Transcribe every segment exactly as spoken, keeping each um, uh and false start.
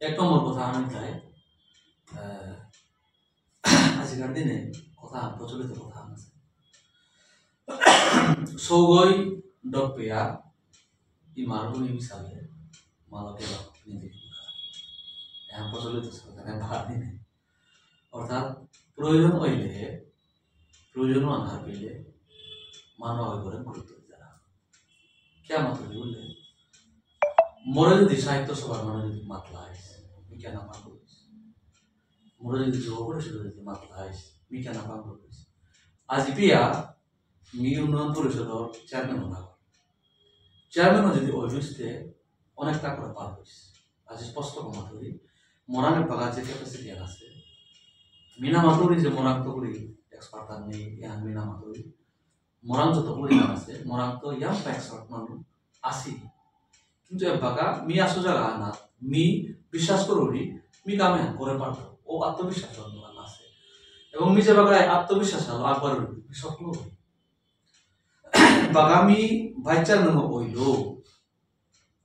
এক নম্বর কথা আমি তাই, আহ, আজিকার দিনে কথা, প্রচলিত কথা আছে। সৌগই ডপিয়া ইমার বুনি হিসাবে মালকে নিদি। এখন প্রচলিত সরকারে বাদ দিনে। অর্থাৎ প্রয়োজন হইলে, প্রয়োজন আধার পেলে মানব হয়ে করে গুরুত্ব দিতে না। কে মাতুরি বুললে? মোরে যদি সাহিত্য সভার মানে যদি মাতলাইস, মি কেন পাম করিস? মোরে যদি যুব পরিষদ যদি মাতলাইস, মি কেন পাম করিস? আজি পিয়া মি উন্নয়ন পরিষদর চেয়ারম্যান না। চেয়ারম্যান যদি অইলুসতে অনেকটা করে পার হইস। আজি স্পষ্ট কথা মাতুরি, মোরাং এবাকা যে ক্যাপাসিটি আছে, মি না মাতুরি যে মোরাং তো করি এক্সপার্ট আর নেই, ইয়ান মি না মাতুরি। মোরাং যত করি না আছে, মোরাং তো ইয়াম এক্সপার্ট মানু আসি। কিন্তু এবাকা মি আসু জায়গা না, মি বিশ্বাস করুরি, মি কামে করে পারতো। ও আত্মবিশ্বাস জন্ম আছে। এবং মি যে বাগায় আত্মবিশ্বাস আলো আকবার হইল, মি স্বপ্ন হইল। বাগা মি ভাইস চেয়ারম্যান হইল,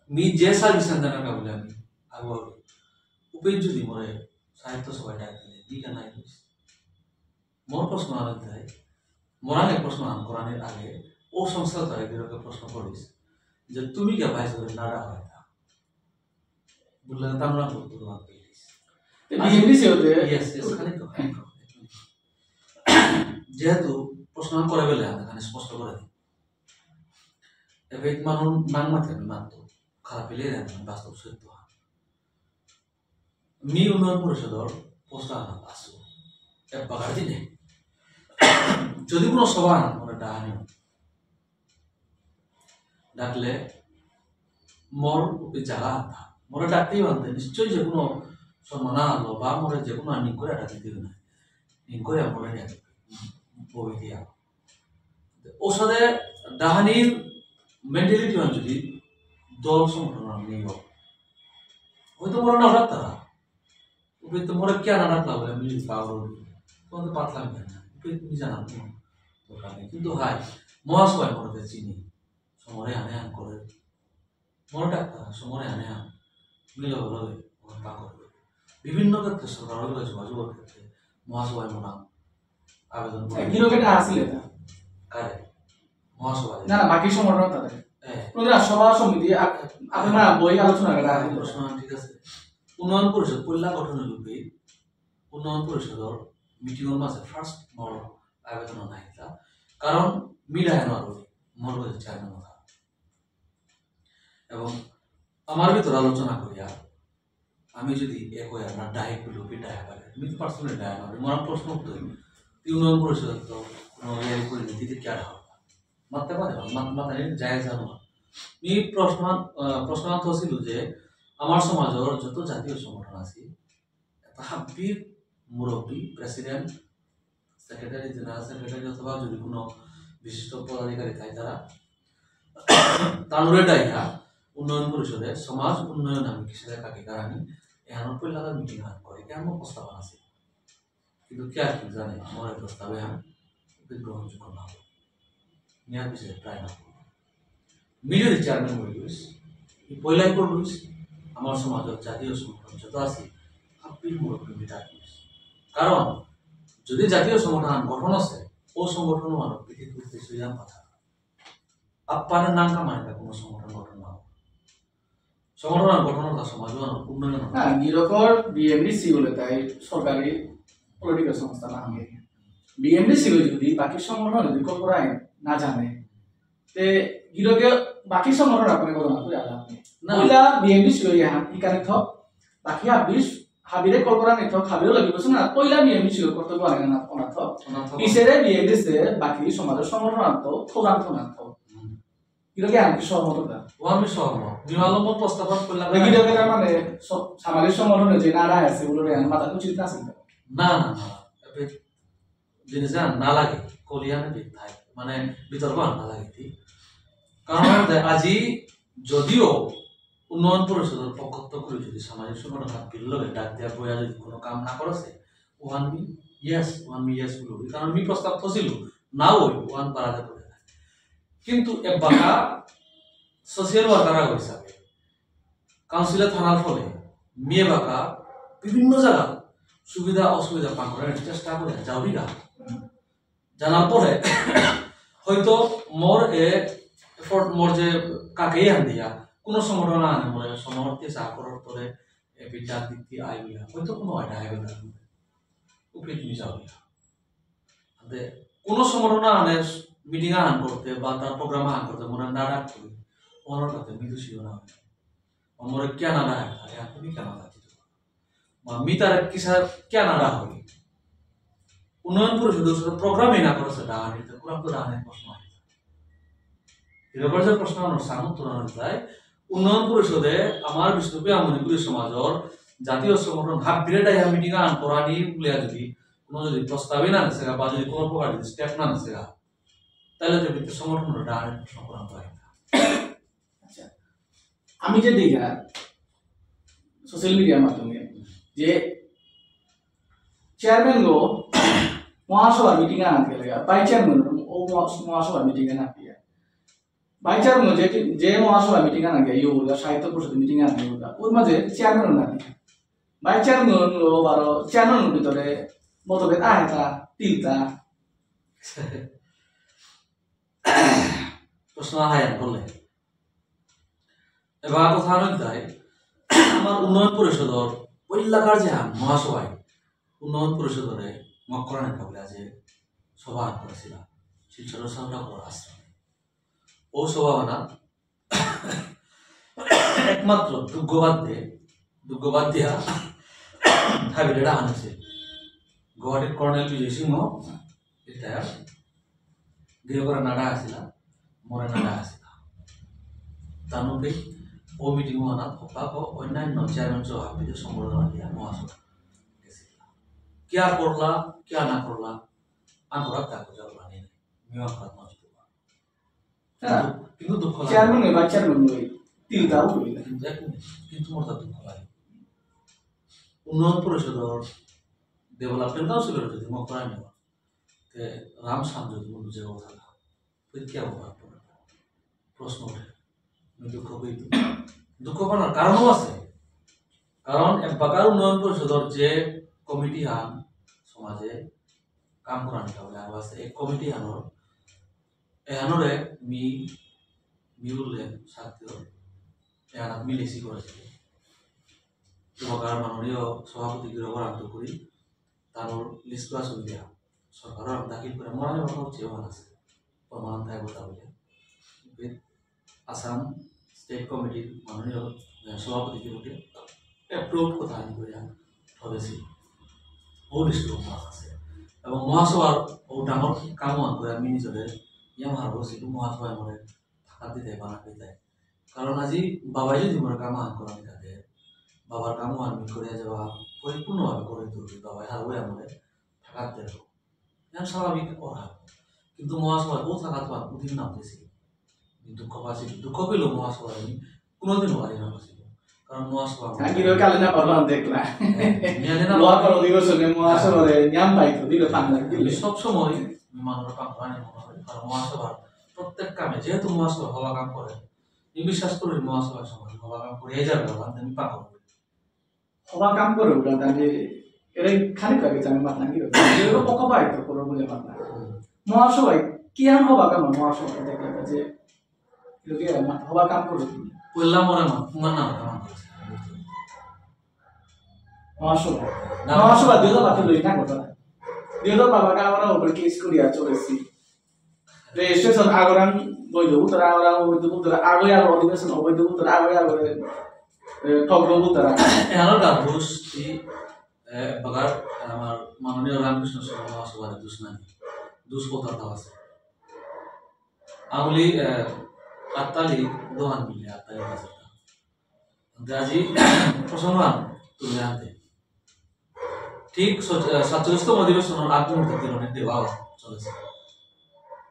মি যে সার্ভিস সেন্টার না কাবুলে আমি আগবার হইল। উপেন যদি মোরে সাহিত্য সভায় ডাক দিলে, মি কেন আইলিস? মোর প্রশ্ন আনতে হয়, মোরাং এ প্রশ্ন আন করানির আগে, ও সংস্থা তারা গিরকে প্রশ্ন করিস, যে তুমি কে ভাইস করে নাডা হয় তা? বুললে, "তামরা তো তোমার প্লিজ।" তো বিএমডিসি হতে Yes, yes, খানিক তো, খানিক তো। যেহেতু প্রশ্ন করে বেলে, আমি এখানে স্পষ্ট করে দিই। এবার মানু নাং মাতে আমি মাততো, খারাপ পেলে আমি বাস্তব সত্য হয়। মি উন্নয়ন পরিষদর পোস্ট আহানাত আসু। এবাকার দিনে। যদি কোনো সভা আহানাত মোরে ডাহানি ডাকলে মোর উপরে যারা আতা। মোরে ডাকতেই আনতে নিশ্চয়ই যে কোনো সম্মান আলো বা মোরে যে কোনো নিং করে ডাকতে দিও না। নিং করে মোরে নিয়ে বই দিয়া। ওসাদে ডাহানির মেন্টালিটি মান যদি দল সংগঠন আর নেই হোক, হয়তো মোরা না রাখতারা। ওকে তো মোরা কি আনা রাখলা বলে আমি পাওয়ার হবি। তোমাদের পাতলাম কেন? ওকে তুমি জানা তোমার দরকার নেই। কিন্তু হাই, মহাসভায় মোরা চিনি। সমরে আনে আন করে। মোরা ডাক্তার, সমরে আনে আন। মিলো হলো রে, ওরা পাকড় করে। বিভিন্ন ক্ষেত্রে সরকারের লগে যোগাযোগের ক্ষেত্রে মহাসভায় মোরা আবেদন করে। গিরকে এটা আসলে না। কারে? মহাসভায়। না, না, বাকি সংগঠন তাদের। হ্যাঁ। ওদের সভা সমিতি, আ-, আপনারা বই আলোচনা করা হয়। প্রশ্ন, ঠিক আছে। উন্নয়ন পরিষদ পয়লা গঠন হইল কি? উন্নয়ন পরিষদর মিটিংর মাঝে ফার্স্ট মোর আবেদন নাই তা। কারণ মিলা হেন আর মোর চেয়ারম্যান কথা। এবং আমার ভিতরে আলোচনা করিয়া আমি যদি এ কই আপনার ডাহে খুলে ওপি ডাহে পারে, আমি তো পার্সোনালি ডাহে পারে, মনে প্রশ্ন উঠতে হইবে। তিন নম্বর পরিষদ তো কোনো রিয়াল করে নিতে কি আর হবে? মারতে পারে না, মাত-, মাথা নিয়ে যায় জানো না। এই প্রশ্ন, আহ, প্রশ্ন তো ছিল যে আমার সমাজের যত জাতীয় সংগঠন আছে, এটা হাব্বির মুরব্বী, প্রেসিডেন্ট, সেক্রেটারি, জেনারেল সেক্রেটারি অথবা যদি কোনো বিশিষ্ট পদাধিকারী থাকে তারা তানুরে ডাইয়া উন্নয়ন পরিষদে সমাজ উন্নয়ন আমি কিসের কাকে কারানি এহানো পয়লা মিটিং হান করে কেমন প্রস্তাব আছে। কিন্তু কে আর কি জানে আমার এই প্রস্তাবে আমি গ্রহণযোগ্য না হবে। নিয়ার পিছনে ট্রাই না করবো। মি যদি চেয়ারম্যান হয়ে গেছ, এই পয়লাই করে রয়েছে আমার সমাজের জাতীয় সংগঠন যত আছে, হাব্বির মুরব্বী ডাক রয়েছে। কারণ যদি জাতীয় সংগঠন গঠন আছে, ও সংগঠন মানে পৃথিবীর উদ্দেশ্যে ইয়াম কথা। আপ্পানের নাম কামায় না কোনো সংগঠন গঠন না হবে। সংগঠন আর গঠন অর্থাৎ সমাজ আর উন্নয়ন অর্থাৎ না, নিরকর বিএমডিসি বলে তাই সরকারি পলিটিক্যাল সংস্থা না হবে। বিএমডিসি যদি বাকি সংগঠন যদি কর্পোরেট না জানে, তে গিরকে বাকি সংগঠন আপনি কথা না করে আলাপ নেই। না। পয়লা বিএমডিসি হয়ে হান, এখানে তো বাকি হাবিস, হাবিরে কল করা নেই তো, হাবিরও লাগি বসে না, পয়লা বিএমডিসি করতে পারে না, ওনা তো। ওনা তো। পিছেরে বিএমডিসি বাকি সমাজের সংগঠন আনতো, থোড়া তো না তো। হুম। গিরকে আমি সহমত না। ও আমি সহমত। বিমালম্ব প্রস্তাবন করলাম। গিরকে তার মানে স-, সামাজিক সংগঠনে যে নারা আছে, ওগুলো আমি মাথা উচিত না ছিল। না, না, না। এবে জিনিস না লাগে, কলিয়ানে বিধায়, মানে বিতর্ক না লাগে, ঠিক? কারণ দে-, আজি যদিও উন্নয়ন পরিষদর পক্ষ থেকে যদি সামাজিক সংগঠন হাত বিল লগে ডাক দিয়া বইয়া যদি কোনো কাম না করেছে, ওহান মি ইয়েস, ওহান মি ইয়েস বলবো। কারণ মি প্রস্তাব তো ছিল, না ওই, ওহান পারাদে করে। কিন্তু এবাকা সোশ্যাল ওয়ার্কার হিসাবে কাউন্সিলে থানার ফলে মিয়ে বাকা বিভিন্ন জায়গা সুবিধা অসুবিধা পান করার চেষ্টা করে যাওরিগা। জানার পরে হয়তো মোর এ এফোর্ট, মোর যে কাকেই আন দিয়া কোনো সংগঠন আনে মোরে সমর্থে চা করার পরে এ বিদ্যা দিতে আইবিয়া হয়তো কোনো আইডিয়া আইবে না। উপরে তুমি যাওরিগা। আদে কোনো সংগঠন আনে মিটিং আন করতে বা তার প্রোগ্রাম আন করতে মোরে না ডাক করি, ওনার কাছে মৃদু ছিল না। মোরে কিয়া না ডাক, আরে তুমি কেন ডাকছি? বা মি তার কিসা কিয়া না ডাক করি? উন্নয়ন পরিষদের সাথে প্রোগ্রামই না করেছে ডাহানিতে, পুরা তো ডাহানির প্রশ্ন আছে। এরপর যে প্রশ্ন আমার সামনে তোলা যায়, উন্নয়ন পরিষদে আমার বিষ্ণুপ্রিয়া মণিপুরী সমাজর জাতীয় সংগঠন হাবিরে ডাইয়া মিটিং আন করানি বুলিয়া যদি কোনো যদি প্রস্তাবই না নেসেগা বা যদি কোনো প্রকার যদি স্টেপ না নেসেগা, তাহলে তো কিন্তু সংগঠন ডাহানির প্রশ্ন করা যায় না। আচ্ছা, আমি যে দেখা সোশ্যাল মিডিয়ার মাধ্যমে যে চেয়ারম্যান গো মহাসভা মিটিং আনাত গেলেগা, ভাইস চেয়ারম্যান ও মহা-, মহাসভা মিটিং আনাত গিয়া। ভাইস চেয়ারম্যান যে, যে মহাসভা মিটিং আনাত গিয়া, ইয়ে বলগা, সাহিত্য পরিষদ মিটিং আনাত গিয়া বলগা, ওর মাঝে চেয়ারম্যান না গিয়া। ভাইস চেয়ারম্যান ও বারো চেয়ারম্যান ভিতরে মতভেদ আহেতা, তিলতা। প্রশ্ন আহায়ান করলে। এবার কথা হইল তাই, আমার উন্নয়ন পরিষদর পৈলাকার যে মহাসভায় উন্নয়ন পরিষদরে মকরানি কাবলে যে সভা করেছিলাম, শিলচর সাউন্ডাপুর আশ্রমে। ও সভা না একমাত্র দুগ্গবাদ দে, দুগ্গবাদ দিয়া হাবিরে ডাহান আছে। গুয়াহাটির কর্নেল বিজয় সিংহ, এটা গিরকরা নাডা আসিলা, মরে নাডা আসিলা। তানুকে ও মিটিং আনা হপাক অন্যান্য চেয়ারম্যান সহ হাবিরে সম্বর্ধনা দিয়া মহাসভা গেছিলা। কিয়া করলা, কিয়া না করলা, আমরা তাকে জবাব নেই। মিয়া খাত নষ্ট। হ্যাঁ। কিন্তু, কিন্তু দুঃখ লাগে। চেয়ারম্যান হয়ে বা চেয়ারম্যান হয়ে তিলতাও হয়ে না। কিন্তু এক মিনিট, কিন্তু মোর তা দুঃখ লাগে। উন্নয়ন পরিষদর ডেভেলপমেন্ট কাউন্সিলর যদি মক করানি হয়, তে রাম শ্যাম যদি মনে যে কথা না, ফির কি হবে? প্রশ্ন উঠে। আমি দুঃখ পেয়ে দুঃখ পাওয়ার কারণও আছে। কারণ এবাকার উন্নয়ন পরিষদর যে কমিটি হান সমাজে কাম করানি কাবলে আরো আছে, এই কমিটি হানর এহানরে মি, মি উল্লেখ সাথীয় এহানাত মিলেসি করেছিল। এবাকার মাননীয় সভাপতি গিরকরাং টুকুরি তানুর লিস্ট ক্লাস দিয়া সরকারর দাখিল করে মরানি বাবা হচ্ছে ওহান আছে। প্রমাণ থাকবে তা বলে। আসাম স্টেট কমিটির মাননীয়, আহ, সভাপতি গিরকে অ্যাপ্রুভ কথা আনি করে ধরেছি। ও লিস্ট ক্লাস আছে। এবং মহাসভার ও ডাঙর কাম আন করে আমি নিজেদের ইয়াম হারবো সেটু মহাসভায় মরে থাকাত দিতে বানা দিতে। কারণ আজি বাবাই যদি মোর কাম আন করানি থাকে, বাবার কাম আন মি করে যাওয়া পরিপূর্ণভাবে করে তুলবে, বাবাই হারবো আমাদের থাকাত দেব। ইয়ান স্বাভাবিক অহান। কিন্তু মহাসভায় ও থাকাত পান উদিন নাম দিয়েছিল। দুঃখ পাচ্ছিল, দুঃখ পেল মহাসভায় আমি কোনোদিন বাড়ি না পাচ্ছিল। কারণ মহাসভা আগে কালে না পারলাম দেখলা। হ্যাঁ, নিয়ালে না লোয়া পারলাম। অধিবেশনে মহাসভায় নিয়াম পাইতো, দিল ঠান্ডা, দিল। আমি সব সময় মানুষের পাকড়ানি মনে হয়, কারণ মহাসভার প্রত্যেক কামে, যেহেতু মহাসভা হবা কাম করে, আমি বিশ্বাস করি মহাসভার সময় হবা কাম করে এই যাবে, ওখান থেকে পাকড়। হবা কাম করে ওটা, তাহলে এরা খানিক আগে আমি মাত নাকি, এরকম পক্ষপাতিত্ব করে বলে মাত না। মহাসভায় কি আন হবা কাম, মহাসভায় দেখলে যে, এরকম মাত হবা কাম করে। বললাম ওরা মাত, তোমার নাম কাম করেছে। মহাসভা। না। মহাসভা দুই হাজার বারো লই না কথা। দুই হাজার বারো কা আমরা ওপর কেস করিয়া চলেছি। রেজিস্ট্রেশন আগরাং বৈধ উত্তরা, আগরাং অবৈধ উত্তরা, আগে আগে অধিবেশন অবৈধ উত্তরা, আগে আগে, এ, ঠগ উত্তরা। এহানো গাভুস ই, এ, বাগার আমার মাননীয় রামকৃষ্ণ সিংহ মহাসভার দুষ নাই। দুষ কথা তা আছে। আঙুলি, এ, আত্তালি দোহান মিলে আত্তালি আছে। আজি প্রসঙ্গ আন, তুমি আনতে। ঠিক সচ-, আহ, সাতচল্লিশতম অধিবেশনর আগ মুহূর্তে তিলনে দেওয়া চলেছে।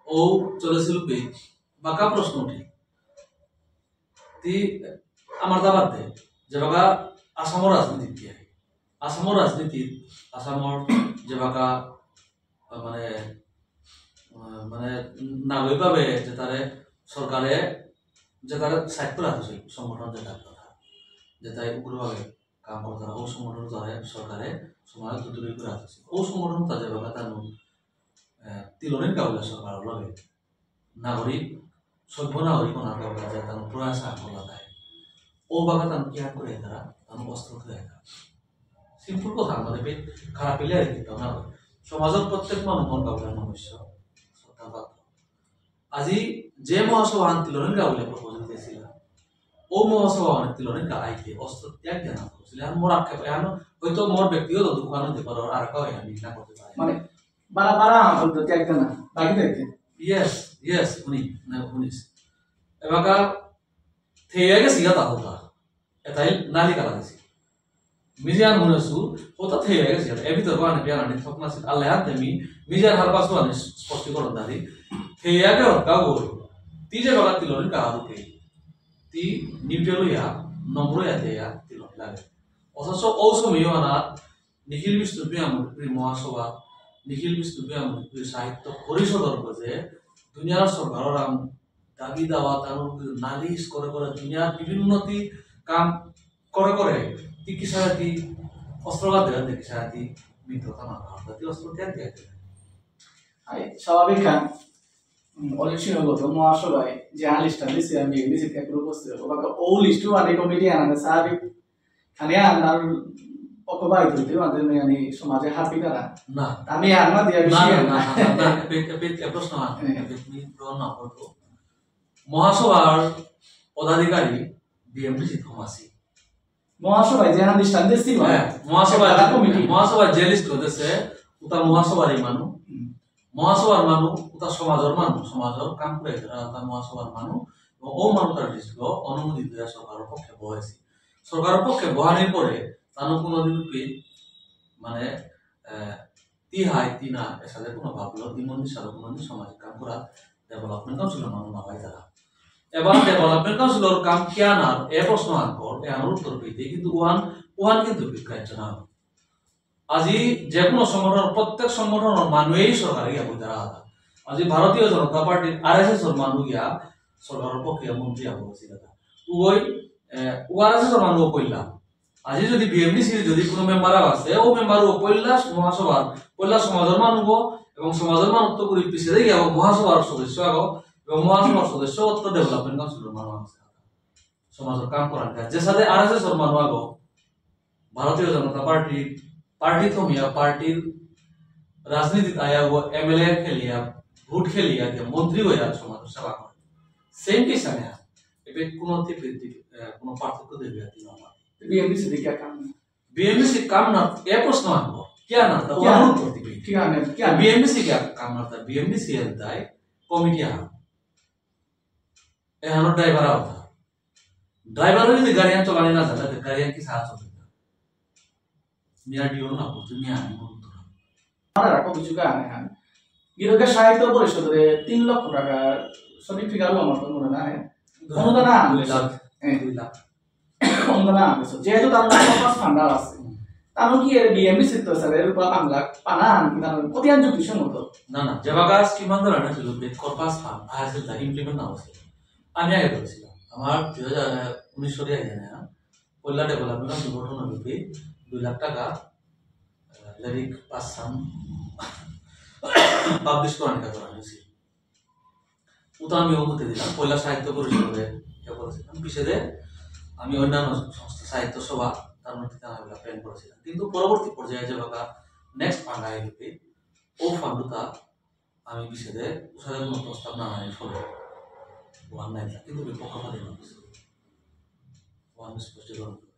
ও চলেছিল কি, বাঁকা প্রশ্ন উঠে। তি আমার দাবাতে, যে বাঁকা আসামর রাজনীতি কি হয়? আসামর রাজনীতি, আসামর যে বাঁকা, আহ, মানে, আহ, মানে, নাগরিকভাবে যে তারে সরকারে, যে তারে সাহিত্য রাখছে সংগঠন যে তার কথা, যে তাই উগ্রভাবে কাম করতারা, ও সংগঠন দ্বারা সরকারে সমাজ তো দূরে করে আসছে। ও সংগঠন তা যেভাবে তার, আহ, তিলনের কাবুলে সরকার লগে নাগরিক, সভ্য নাগরিক ওনার কাবুলে যায়, তার প্রয়াস আগ করলা দেয়। ও বাবা তার কি আগ করে তারা, তার অস্ত্র করে তারা। সিম্পল কথা, আমাদের পেট খারাপ পেলে আর কি, তা না হয়। সমাজের প্রত্যেক মানুষ মন কাবুলে মনুষ্য, শ্রদ্ধা পাত্র। আজি যে মহাসভা আন তিলনের গাবলে প্রপোজাল দিয়েছিল, ও মহাসভা আন তিলনের গা আইতে অস্ত্র ত্যাগ দেনা করছিল। আর মোর আক্ষেপ, এখন হয়তো মোর ব্যক্তিগত দুঃখ আনতে পারো, আর কাউ আমি না করতে পারি। মানে, বারা, বারা আন তো ত্যাগ দেনা, বাকি দেখতে। ইয়েস, ইয়েস, উনি, না, উনিশ। এবাকা থেয়ে গেছি গা তা হতা। এটাই নালি কালা দিছি। মিজিয়ান হুনেসু, হতা থেয়ে গেছি। এ ভিতর বানে বিয়ান আনি থক নাছিল। আল্লাহ হাতে মি, মিজিয়ান হার পাসু আনি স্পষ্টীকরণ দাদি। থেয়ে গে হকা গো। তি যে বাগা তিলনি কাহাদুকে। তি নিউট্রাল ইয়া, নম্র ইয়া দেয়া তিলনি লাগে। অথচ ঔ সময় আনা নিখিল বিষ্ণুপ্রিয়া মণিপুরী মহাসভা, নিখিল বিষ্ণুপ্রিয়া মণিপুরী সাহিত্য পরিষদর গজে দুনিয়ার সরকাররাং দাবি দাওয়া তানুর নালিশ করে করে দুনিয়ার বিভিন্ন তি কাম করে করে তি কিসারে তি অস্ত্র বাদ দিলেন তি কিসারে তি মিত্রতা মাথা অর্থাৎ তি অস্ত্র ত্যাগ দিয়ে দিলেন। আই স্বাভাবিক খান, উম, অলিসি হলো তো মহাসভায় যে আলিশটা দিছে আমি এমনি যে ত্যাগ করবো, ওবাকা ও লিস্টও আনে কমিটি আনাতে স্বাভাবিক খালি আর, আর অপবাহিত হইতে পারে, মানে, আমি সমাজে হারপি তারা। না। আমি আর না দিয়া না, বেশি না, আর না, না, না, না, এপি-, এপি-, এ প্রশ্ন আর, হ্যাঁ। এপি তুমি গ্রহণ না করবো। মহাসভার পদাধিকারী বিএমডিসি থমাসি। মহাসভায় যে আনুষ্ঠান দিয়েছি, মানে, হ্যাঁ, মহাসভায় তারা যে, কমিটি। মহাসভায় যে লিস্ট করতেছে, ওটা মহাসভারই মানু। হুম। মহাসভার মানু, ওটা সমাজর মানু, সমাজর কাম করে যারা, ওটা মহাসভার মানু, এবং ও মানু তার লিস্ট গো অনুমোদিত হয়ে সরকারের পক্ষে বহেছি। সরকারের পক্ষে বহানির পরে, তানু কোনোদিন পে-, মানে, আহ, তি হাই, তি না, এসাদে কোনো ভাবলো, তি মন্দির সাদে কোনো দিন সামাজিক কাম করা, ডেভেলপমেন্ট কাউন্সিলর মানু না পাই তারা। এবার ডেভেলপমেন্ট কাউন্সিলর কাম কিয়া না, এ প্রশ্ন আনকর, এ আনার উত্তর পেতে, কিন্তু ওহান, ওহান কিন্তু বিক্রাইত না। আজি যে কোনো সংগঠন, প্রত্যেক সংগঠনর মানুয়েই সরকারে গিয়া বই তারা আদা। আজি ভারতীয় জনতা পার্টির আরএসএস র মানু গিয়া সরকারের পক্ষে মন্ত্রী আবো হয়েছিল। উগই, এ, ও আরএসএস র মানু কইলা। আজি যদি বিএমডিসি যদি কোনো মেম্বার আছে, ও মেম্বার ও পয়লা মহাসভার, পয়লা সমাজের মানু গো, এবং সমাজের মানু তো করি পিছিয়ে গিয়া ও মহাসভার সদস্য আগো, এবং মহাসভার সদস্য অত ডেভেলপমেন্ট কাউন্সিলর মানু আছে। সমাজের কাম করার কাজ। যে সাথে আরএসএস র মানু আগো, ভারতীয় জনতা পার্টি, পার্টি থমিয়া, পার্টির রাজনীতিত আয়া ও এমএলএ খেলিয়া, ভোট খেলিয়া, যে মন্ত্রী হইয়া সমাজের সেবা করে। সেম কেস আনে। এবে কোনো তি-, তি-, তি-, আহ, কোনো পার্থক্য দেখবে আর কি না। বিএমডিসি তে কিয়া কাম না? বিএমডিসি কাম না, এ প্রশ্ন আনবো। কিয়া না? তা কিয়া? অনুরোধ করতে পারি। কিয়া না? কিয়া না? বিএমডিসি কিয়া কাম না? তা বিএমডিসি এর দায় কমিটি আহান। এহানো ড্রাইভার আওতা। ড্রাইভার যদি গাড়িয়ান চলানি না জানে, তো গাড়িয়ান কি সাহায্য করবে? মিয়া ডিও না করতে, মিয়া আনি করতো না। আমার আর কত কিছু গান এখানে। গিরকে সাহিত্য পরিষদে তিন লক্ষ টাকা, সঠিক ফিগার আমার তো মনে নাই। দুই লাখ। অনুদান আনবে। দুই লাখ। হ্যাঁ। দুই লাখ। অনুদান আনবে। যেহেতু তার কর্পাস ফান্ডার আছে। হুম। তার কি এর বিএমডিসি তো স্যার, এর উপর পাঁচ লাখ, পানা আন, কি তার কত আন যুক্তিসঙ্গত? না, না, যেবাকা স্কিম আন্দোলন ছিল, কর্পাস ফান্ড, আয়া ছিল, তা ইমপ্লিমেন্ট না হয়েছিল। আমি আগে করেছিলাম। আমার দুই হাজার উনিশ সালে আগে না, পয়লা ডেভেলপমেন্ট গঠন হইতে দুই লাখ টাকা, আহ, লেরিক পাঁচশান পাবলিশ করার কথা করা হয়েছিল। ওটা আমি ওগুতে দিলাম, পয়লা সাহিত্য পরিষদে ইয়ে করেছিলাম। পিছেদে আমি অন্যান্য সংস্থা, সাহিত্য সভা, তার মধ্যে আমি ওগুলা প্ল্যান করেছিলাম। কিন্তু পরবর্তী পর্যায়ে যে বাবা নেক্সট ফান্ড আইবে, ও ফান্ডটা আমি পিছেদে উসাদে কোনো প্রস্তাব না আনার ফলে ওয়ান নাই, কিন্তু বিপক্ষপাতী মানুষ। ওয়ান স্পষ্টীকরণ করে।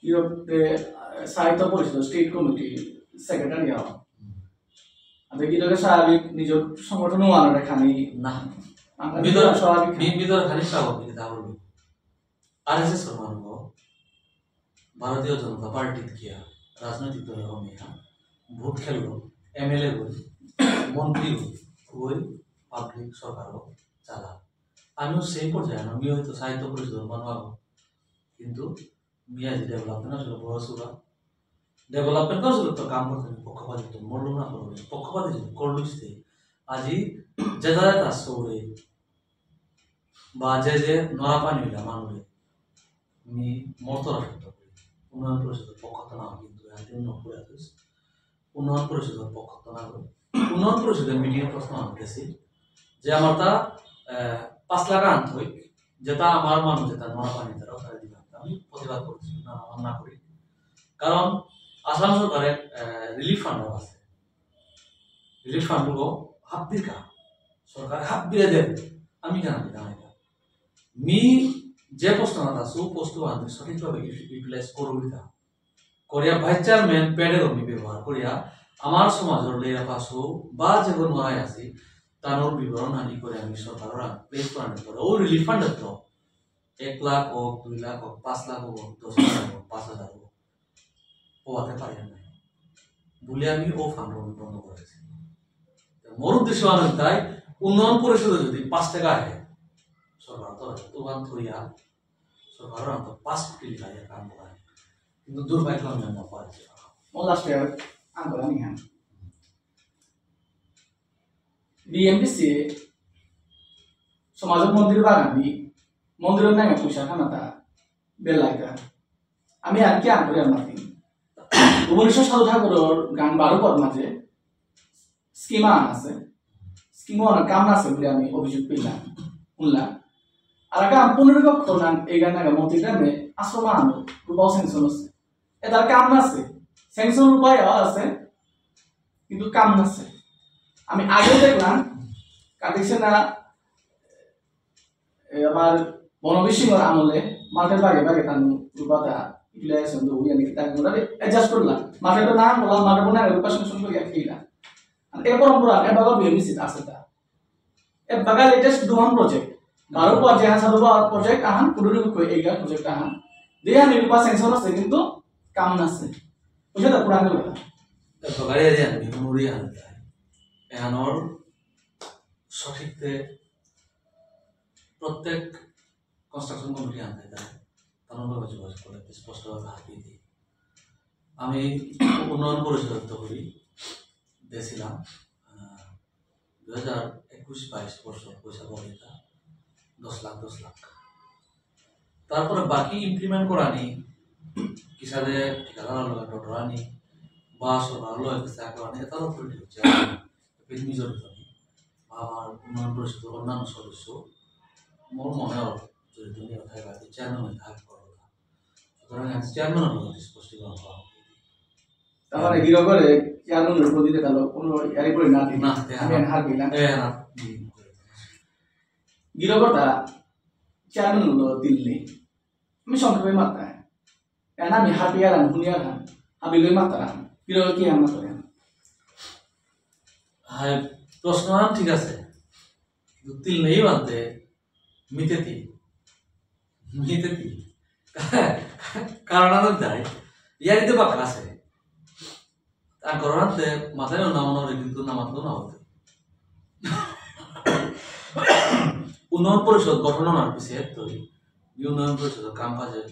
ইউরোপে, আহ, সাহিত্য পরিষদ, স্টেট কমিটি, সেক্রেটারি হওয়া। হুম। আর কি, এটা স্বাভাবিক, নিজের সংগঠনও আনার এখানে। না। আমরা ভিতরে স্বাভাবিক। মি-, ভিতরে খালি স্বাভাবিক, এটা বলবো। আরএসএস র মানু, ভারতীয় জনতা পার্টি কিয়া, রাজনৈতিক দল হমিয়া, ভোট খেললো, এমএলএ হল, মন্ত্রী হল, ওই পাবলিক সরকারও চালা। আমিও সেই পর্যায়ে, আমি হয়তো সাহিত্য পরিষদর মানু আগো, কিন্তু মিয়া যে ডেভেলপমেন্ট আসলে বড় সুরা, ডেভেলপমেন্ট কাউন্সিল তো কাম করতে হবে, পক্ষপাতিত্ব মরল না করবে, পক্ষপাতিত্ব করলুইছে। আজি যে যারা তার সৌরে, বা যে যে নরা পানি হইলা মানুরে, মি মর্ত রাখতে উন্নয়ন পরিষদর পক্ষত্ত না, কিন্তু এহান তিন নম্বর আছে। উন্নয়ন পরিষদর পক্ষত্ত না। উন্নয়ন পরিষদর মিটিংয়ে প্রশ্ন আনতেছি যে আমার তা, আহ, পাঁচ লাখ আন থই, যেটা আমার মানুষ যেটা নোয়া পানি তারা ওখানে দিলাম। আমি প্রতিবাদ করছি, না, আমার না করি। কারণ আসাম সরকারের, আহ, রিলিফ ফান্ড আছে। রিলিফ ফান্ড গুলো হাফ বিকা, সরকার হাফ দিয়ে দেবে। আমি কেন দিতাম এটা? মি যে পোস্ট না আছে, ও পোস্ট আনতে সঠিকভাবে ইউটি-, ইউটিলাইজ করবি না। করিয়া ভাইস চেয়ারম্যান প্যাডে আমি ব্যবহার করিয়া আমার সমাজের লেয়া পাশো বা যে কোনো আয় আছে, তানোর বিবরণ আনি করে আমি সরকারের প্লেস করে আনি করে। ও রিলিফ ফান্ড তো এক লাখ হোক, দুই লাখ হোক, পাঁচ লাখ হোক, দশ হাজার হোক, পাঁচ হাজার হোক, ও আতে পারি না। বলে আমি ও ফান্ড আমি বন্ধ করেছি। তো মোর উদ্দেশ্য আমি তাই উন্নয়ন পরিষদে যদি পাঁচ টাকা আহে, সরকার তো আছে, তো ওখান থইয়া সরকার তো পাঁচ কোটি টাকা কাম করে। কিন্তু দুর্ভাগ্য আমি না পারছি। ও লাস্টে আনকরানি হ্যাঁ। বিএমডিসি সমাজের মন্দির বাগানি, মন্দিরের নামে পয়সা খানাতা বেলাইতা। আমি আর কি আনকরে মাতি। ভুবনেশ্বর সাধু ঠাকুরের গান বারো পদ মাঝে স্কিম আন আছে। স্কিম আন কাম আছে বলে আমি অভিযোগ পেলাম, শুনলাম। আর আগে আমি পনেরো লক্ষ নাম এই গান আগে মন্ত্রী গ্রামে আশ্রম আনো, রূপাও স্যাংশন আছে। এটার কাম আছে, স্যাংশন রূপায় আছে, কিন্তু কাম আছে। আমি আগেও দেখলাম, কার্তিক সেনা, এ, আমার বনবীর সিংহর আমলে মাঠের বাগে বাগে তার রূপাতা ইউটিলাইজেশন তো উইয়া নাকি তাকে মোটামুটি অ্যাডজাস্ট করলাম। মাঠের তো নাম বললাম, মাঠের মনে হয় রূপা স্যাংশন করে খেলা। আর এ পরম্পরা, এ বাগা বিএমডিসি আছে তা। এ বাগা লেটেস্ট দুহান প্রজেক্ট। বারো পদ যে হান সাধু বাবার প্রজেক্ট আহান, কুডুরি বুকু এইগা প্রজেক্ট আহান। দিয়ে আমি রূপা স্যাংশন আছে কিন্তু কাম না আছে। বুঝে তো পুরানো কথা। এ বাগারে যে আমি নুরি আনতে। এহানর সঠিকতে প্রত্যেক কনস্ট্রাকশন কমিটি আনতে তাই তার লগে যোগাযোগ করে স্পষ্টভাবে হাত দিয়ে দিই। আমি উন্নয়ন পরিষদ তহবিল দিয়েছিলাম, আহ, দুই হাজার একুশ বাইশ বর্ষ পয়সা বলে এটা দশ লাখ, দশ লাখ। তারপরে বাকি ইমপ্লিমেন্ট করানি, কিসাদে ঠিকাদার লগে ডরানি বা সরকার লগে কিসা করানি, এটার অথরিটি হচ্ছে আমি। এপিত মি জড়িত নেই। বা আমার উন্নয়ন পরিষদের অন্যান্য সদস্য, মোর মনে হয় জড়িত নেই, অর্থাৎ বাকি চেয়ারম্যান হয়ে থাকতে পারবো না। সুতরাং আমি চেয়ারম্যান হবো, স্পষ্টীকরণ করা হোক। তার মানে গিরকরে চেয়ারম্যান হবো দিলে তাহলে কোনো ইয়ারি করে না দিই। না, তে আমি আর হার পেলাম। এ, না, হুম। গিরকরতা চেয়ারম্যান হলো দিল্লি। আমি সংক্ষেপে মাত্রায় এনা আমি হাবিয়ারাম, হুনিয়ারাম, হাবিলই মাতারাম, পিরল কি আম মাতারাম। হ্যাঁ, প্রশ্ন আম ঠিক আছে। কিন্তু তিল নেই বানতে, মিতে তিল। মিতে তিল। কারণ আমি যাই, ইয়ারিতে বাক্কা আছে। আর করোনাতে মাথায় না মনে হয় কিন্তু না মাতলেও না হতে। উন্নয়ন পরিষদ গঠন হওয়ার পিছিয়ে তো উন্নয়ন পরিষদের কাম কাজের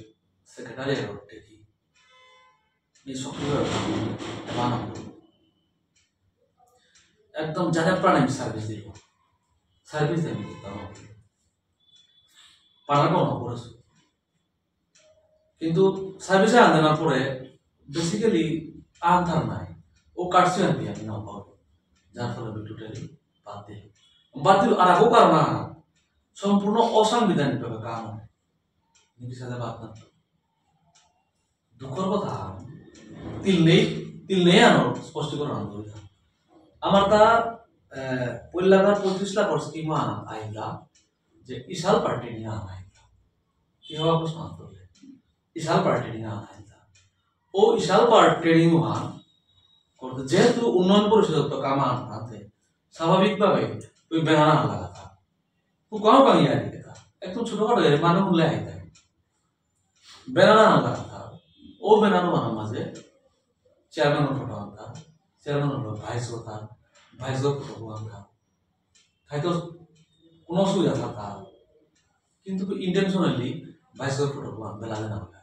সেক্রেটারি আর দেখি এই সক্রিয় বানাবো। একদম জানে প্রাণে আমি সার্ভিস দিব, সার্ভিস আমি দিতাম। পাড়ার কোনো করেছে, কিন্তু সার্ভিসে আনতে না পড়ে বেসিক্যালি আনতার নাই। ও কাটছে আর কি, আমি না পাবো, যার ফলে আমি টোটালি বাদ দিল। বাদ দিল আর আগো কারণ না, সম্পূর্ণ অসাংবিধানিক ভাবে কাম হয়। নিজের সাথে বাদ না। দুঃখর কথা, তিল নেই, তিল নেই আনো স্পষ্টীকরণ আনতে হবে। আমার তা, আহ, পয়লাকার পঁয়ত্রিশ লাখর স্কিম আনা আইলা যে ইশাল পার্টি নিয়ে আনা আইলা। কি হওয়া প্রশ্ন আনতে হবে? ইশাল পার্টি নিয়ে আনা আইলা। ও ইশাল পার্টি নিয়ে আন করতে যেহেতু উন্নয়ন পরিষদ তো কাম আনতে স্বাভাবিকভাবে তুই বেনানা লাগা থা। ও কম কম ইয়ারি কথা। একদম ছোটখাটো ইয়ারি মানে উল্লেখ আইতা। বেনানা আনলা কথা। ও বেনানা মানে মাঝে চেয়ারম্যানর ফটো আনতা, চেয়ারম্যানর ভাইস কথা, ভাইসর ফটো আনতা। খাইতো কোনো অসুবিধা থাকতা। কিন্তু intentionally ভাইসর ফটো আন বেলা দেনা হলে।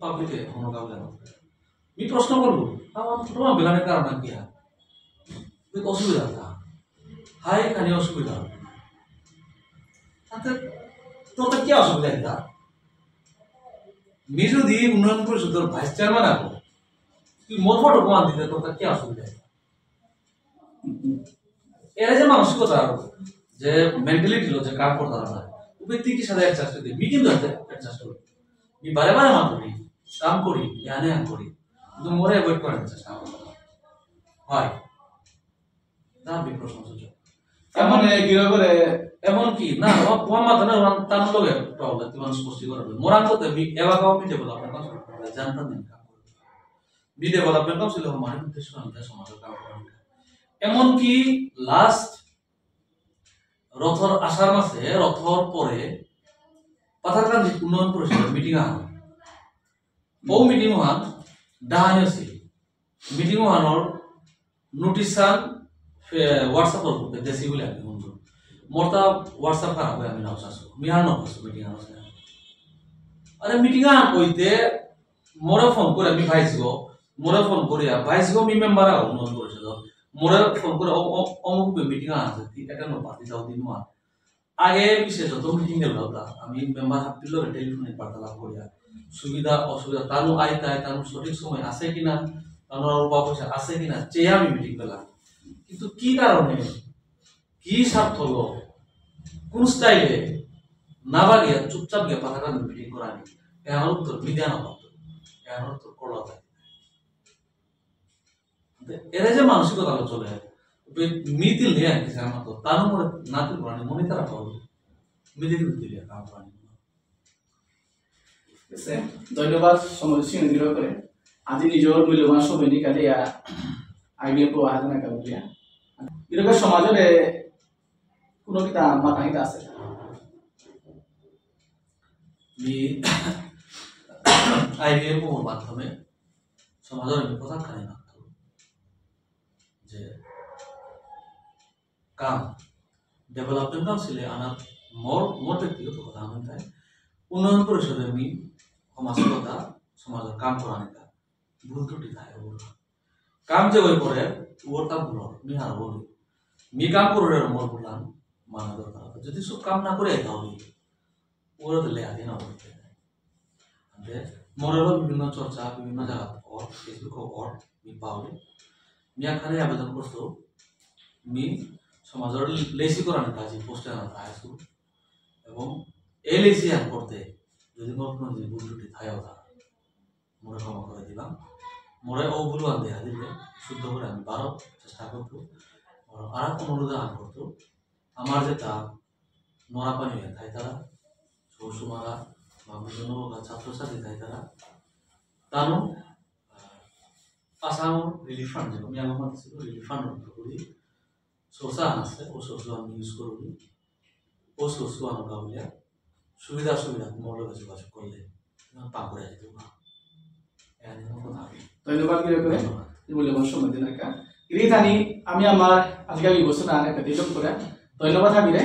পাবলিকে কোনো কাউকে না। আমি প্রশ্ন করবো, আমার ফটো বেলানের কারণ কি হয়? অসুবিধা তা। হাই খানি অসুবিধা। তাতে তোর কি অসুবিধা এটা? মি যদি উন্নয়ন পরিষদর ভাইস চেয়ারম্যান আগো, তুই মোর ফটো প্রমাণ দিতে তোর কি অসুবিধা? এরা যে মানসিকতা, যে মেন্টালিটি লো, যে কাম করতে পারে, ও ব্যক্তি কি সাথে অ্যাডজাস্ট হইতে? মি কিন্তু অ্যাডজাস্ট করি। মি বারে বারে মাত করি, কাম করি, এহানে আন করি, কিন্তু মোরে অ্যাভয়েড করার চেষ্টা করি। হয়। না, আমি প্রশ্ন সুযোগ। এমন এ, গিরো করে এমন কি? না, ও, ও মাথা না, ও তার লগে প্রবলেম, তুই মানুষ স্পষ্ট করে বলে। মোরান তো মি এবার কাউ মি ডেভেলপমেন্ট কাউন্সিল করে, জানতাম না কাম করে। মি ডেভেলপমেন্ট কাউন্সিল আমার উদ্দেশ্য, আমি তার সমাজের কাম করি। এমনকি লাস্ট রথর আষাঢ় মাসে, রথর পরে পাথারকান্দি উন্নয়ন পরিষদের মিটিং আহান। ও মিটিং আহান ডাহানি আছিল। মিটিং আহানর নোটিশ আন ফে-, WhatsApp গ্রুপে দেসি বুলে আমি বন্ধু। মোরতা WhatsApp খারাপ হয়, আমি নাও চাসু। মিহার নাও চাসু মিটিং আহান। আরে মিটিং আহান কইতে মোরে ফোন করে আমি ভাইস গো, মোরে ফোন করিয়া, ভাইস গো মি মেম্বার আও উন্নয়ন পরিষদ। মোরে ফোন করে অ-, অ-, অমুক মিটিং আছে, তুই এটা নো পাতি যাও দিন মা। আগে পিছে যত মিটিং গেল ওটা, আমি মেম্বার হাবির লগে টেলিফোনে বার্তালাপ করিয়া, সুবিধা অসুবিধা, তানু আই তাই, তানু সঠিক সময় আছে কিনা, তানু আর রূপা পয়সা আছে কিনা, চেয়ে আমি মিটিং পেলাম। কিন্তু কি কারণে, কি স্বার্থ হলো, কোন স্টাইলে না বাগিয়া চুপচাপ গিয়ে পাথারকান্দি মিটিং করানি? এর উত্তর মিডিয়া না পারতো, এর উত্তর করলা থাকে। এরা যে মানসিকতা চলে, মিতিল নিয়ে আর কি আমার তো, তার উপরে নাতিল করানি, মনে তারা পাবো, মিলে কিন্তু দিলে কাম করানি। ঠিক আছে, ধন্যবাদ সময় সিং দৃঢ় করে। আজি নিজের মূল্যবান সময় নিকালিয়া আইবিএফ ও আহাদনা কাবুলিয়া। এরকম সমাজে কোনো কিতা মাথা হিতা আছে? মি আইবিএফ ওর মাধ্যমে সমাজের আমি কথা খানি মাত্র যে কাম ডেভেলপমেন্ট কাউন্সিলে আনার মোর, মোর ব্যক্তিগত কথা আমি তাই উন্নয়ন পরিষদে আমি সমাজের কথা, সমাজের কাম করানিকা ভুল ত্রুটি থাকে ওর। কাম যে ওই করে, ওর কাম ভুল, মি হার বলি। মি কাম করে মোর ভুলান, মানা দরকার। যদি সব কাম না করে, তাহলে ওরা তো লেহাতে না বলতে। যে মোরেরও বিভিন্ন চর্চা, বিভিন্ন জায়গা ওর, Facebook ওর, মি পাউলি। মি এখানে আবেদন করছো, মি সমাজের লেসি করার কাজে পোস্টে আনা আইসু। এবং এই লেসি আর করতে, যদি মোর কোনো যদি ভুল ত্রুটি থাকে ওটা, মোরে ক্ষমা করে দিলাম। মোরে ও ভুল আনতে হাজির শুদ্ধ করে আমি বারো চেষ্টা করবো। আর আর এক অনুরোধ আন করতো, আমার যেটা নরাপানি হয়ে থাই তারা, সৌসুমারা, বা বিভিন্ন ছাত্রছাত্রী থাই তারা, তারও, আহ, আসাম রিলিফ ফান্ড, যেমন আমি আমার মাধ্যমে রিলিফ ফান্ড করি, সোর্স আন আছে, ও সোর্স আমি ইউজ করবো। ও সোর্স আন কাউলিয়া, সুবিধা অসুবিধা মোর লগে যোগাযোগ করলে, পাকড়ে যেতে পারো। এখানে কোনো কথা নেই। ধন্যবাদ, গিরকরে। ধন্যবাদ। এই মূল্যবান সময় দিন একটা। গিরি থানি, আমি আমার আজকে আমি বসে না একটা দিলাম করে। ধন্যবাদ, হাবিরে।